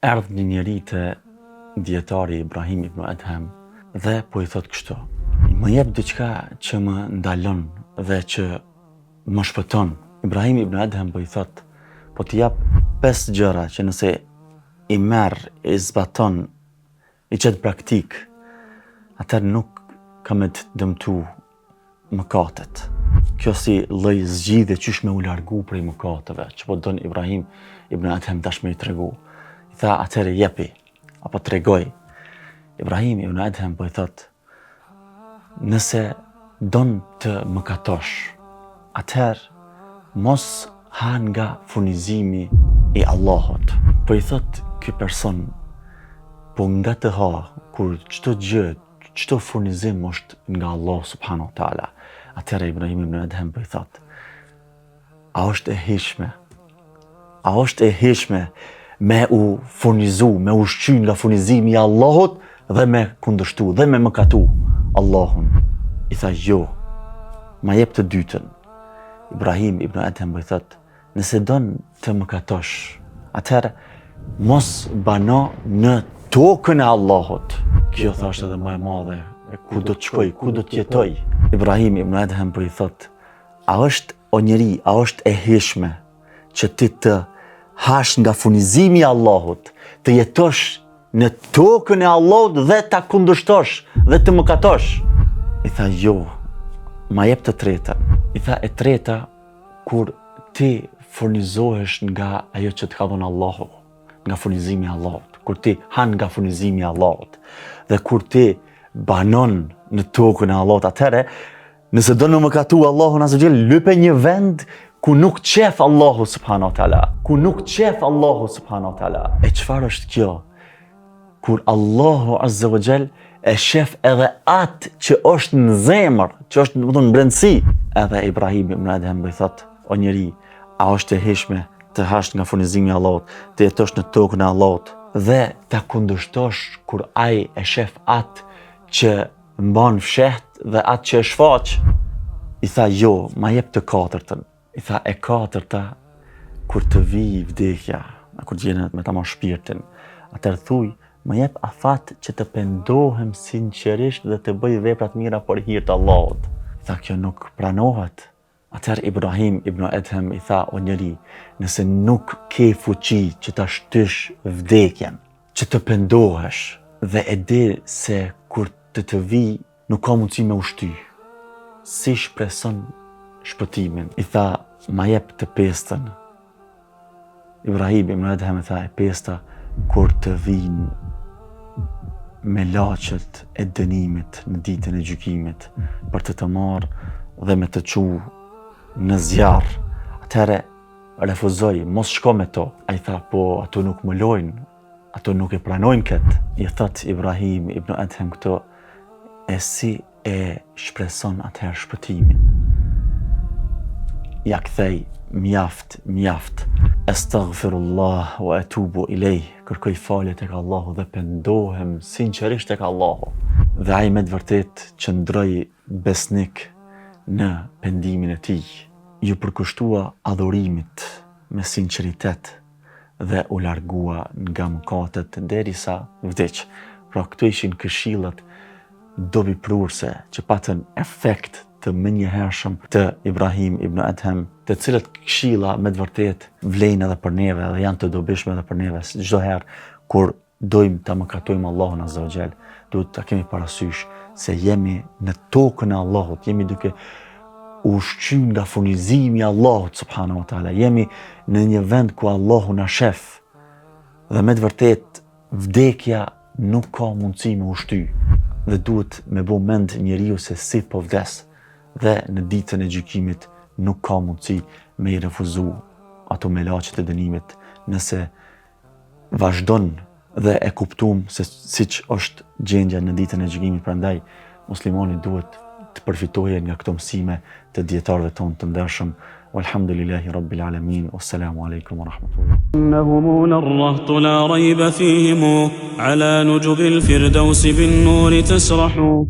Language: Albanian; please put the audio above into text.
Erdh një njeri te dijetari Ibrahim ibn Edhem dhe po i thot kështu. Më jep diçka që më ndalon dhe që më shpëton. Ibrahim ibn Edhem po i thot, po t'i jap pesë gjëra që nëse i merr, i zbaton, i qet n'praktikë, atëherë nuk ka me të dëmtu mëkatet. Kjo si lloj zgjidhje qysh me u largu prej mëkateve, që po don Ibrahim ibn Adhem tash me i tregu. I tha atëherë jepi, apo tregoj. Ibrahim ibn Adhem po i thot, nëse don të mëkatosh, atëherë mos ha nga furnizimi i Allahut. Po i thot ky person, po nga të ha, kur çdo gjë Çdo furnizim është nga Allahu subhanahu wa taala. Atëherë Ibrahim ibn Adhem po i thotë: A është e hijshme? A është e hijshme me u furnizu, me u ushqy nga furnizimi i Allahut dhe me kundërshtu dhe me mëkatu Allahun? I tha jo. Ma jep të dytën. Ibrahim ibn Adhem po i thotë: Nëse don të mëkatosh, atëherë mos bano në tokën e Allahut. Kjo tha është edhe më e madhe, ku do të shkoj, ku do të jetoj. Ibrahim ibn Adhem po i thot, a është o njeri, a është e hijshme që ti të hash nga furnizimi i Allahut, të jetosh në tokën e Allahut dhe ta kundërshtosh dhe të mëkatosh. I tha jo, ma jep të tretën. I tha e treta, Kur ti furnizohesh nga ajo që të ka dhënë Allahu, nga furnizimi i Allahut, kur ti han nga furnizimi i Allahut dhe kur ti banon në tokën e Allahut, atëherë nëse do me mëkatu Allahun azza xhel, lype një vend ku nuk t'shef Allahu subhanahu wa taala, ku nuk t'shef Allahu subhanahu wa taala. E çfarë është kjo? Kur Allahu Azza wa Jall e shef edhe atë që është në zemër, që është domethënë në brendësi, edhe Ibrahim ibn Adhem po i thot, o njeri, a është e hijshme të hash nga furnizimi i Allahut, të jetosh në tokën e Allahut dhe ta kundërshtosh kur ai e shef atë që mban fsheht dhe atë që e shfaq. I tha jo, ma jep të katërtën. I tha e katërta, kur të vijë vdekja, a kur të vjen me ta marrë shpirtin, atëherë thuj, më jep afat që të pendohem sinqerisht dhe të bëj vepra të mira për hir të Allahut. I tha kjo nuk pranohet. Atëherë Ibrahim ibn Edhem i tha o njeri, nëse nuk ke fuqi që ta shtysh vdekjen, që të pendohesh dhe e di se kur të të vijë Nuk ka mundësi me u shty. Si shpreson shpëtimin? I tha, ma jep të pestën. Ibrahim ibn Edhem i tha, e pesta, kur të vijnë melaqet e dënimit në ditën e gjykimit, për të të marrë dhe me të çu në zjarr. Atëherë, refuzoj, mos shko me to. Ai tha, po, ato nuk më lojnë, Ato nuk e pranojnë këtë. I thot Ibrahim ibn Adhem këto, e si e shpreson atëherë shpëtimin? Ja kthej, mjaft, mjaft. Astaghfirullah wa atubu ilejh, kërkoj falje tek Allahu dhe pendohem sinqerisht tek Allahu. Dhe ai me të vërtetë qëndroi besnik në pendimin e tij. Iu përkushtua adhurimit me sinqeritet dhe u largua nga mëkatet derisa vdiq. Pra këto ishin këshillat dobiprurëse që patën efekt të menjëhershëm të Ibrahim ibn Adhem, të cilat këshilla me të vërtetë vlejnë edhe për neve dhe janë të dobishme edhe për neve çdo herë kur dojmë ta mëkatojmë Allahun Azza wa Jall, duhet ta kemi parasysh se jemi në tokën e Allahut, jemi duke u ushqy nga furnizimi i Allahut subhanahu wa taala. Jemi në një vend ku Allahu na shef. Dhe me të vërtetë vdekja nuk ka mundësi me u shty dhe duhet me bo mend njeriu se si po vdes dhe në ditën e gjykimit nuk ka mundësi me i refuzu ato melaqet e dënimit nëse vazhdon dhe e kuptum se siç është gjendja në ditën e gjykimit, prandaj muslimani duhet të përfitojë nga këto mësime të dijetarëve tonë të ndershëm. Walhamdulillahi rabbil alamin. Wassalamu alaikum wa rahmatullah. Innahum ar-rahtu la rayba fihim ala nujubil firdausi bin nur tasrahu.